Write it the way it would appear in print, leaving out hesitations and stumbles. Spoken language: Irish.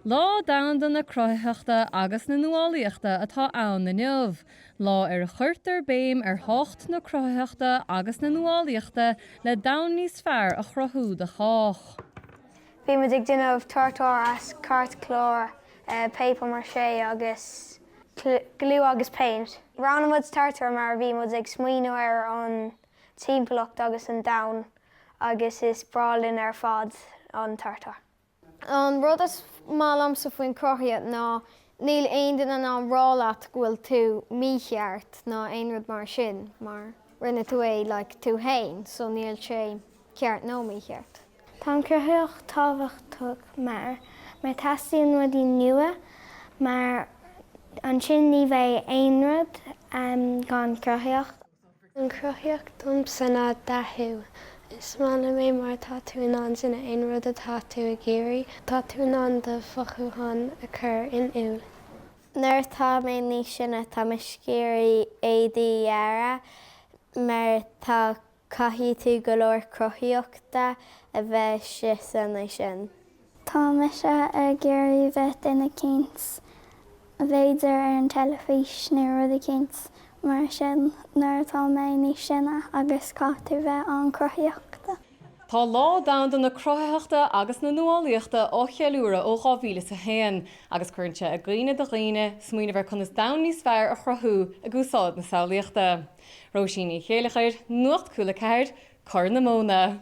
Lá Domhanda na Cruthaitheachta agus na Nuálaíochta atá ann inniu, lá ar a chuirtear béim ar thábhacht na cruthaitheachta agus na nuálaíochta le domhan níos fearr a chruthú do chách. Bhí muid ag déanamh turtar as cairtchlár, paper maché agus gliú agus péint. Roghnaigh muid turtar mar bhí muid ag smaoineamh ar an timpeallacht agus an domhan agus is breá linn ar fad an turtar. An rud is maith liomsa faoin chruthaíocht ná níl aon duine in ann rá leat go bhfuil tú mícheart ná aon rud mar sin mar rinne tú é like tú fhéin so níl sé ceart nó mícheart. Tá an cruthaitheacht tábhachtach mar mar teastaíonn rudaí nua mar ansin ní bheidh aon rud gan cruthaitheacht. An chruthaíocht domsa ná dathú. Is maith liom é mar tá tú in ann déanamh aon rud atá tú ag iarraidh. Tá tú in ann do mhothúcháin a chur in iúl. Nuair atá mé níos sine tá mise ag iarraidh éadaí a dhearadh mar tá caithfidh tú go leor cruthaíochta a bheith istigh san é sin. Tá mise ag iarraidh bheith duine eicínt, b'fhéidir ar an teilifís nó rud eicínt mar sin nuair atá mé níos sine agus caithfidh tú bheith an-chruthaíochta. Tá Lá Domhanda na Cruthaitheachta agus na Nuálaíochta á cheiliúradh ó 2001 agus cuireann sé i gcuimhne do dhaoine smaoineamh ar conas domhan níos fearr a chruthú ag úsáid na samhlaíochta. Róisín Ní Chéileachair, Nuacht Cúla 4, Corr na Móna.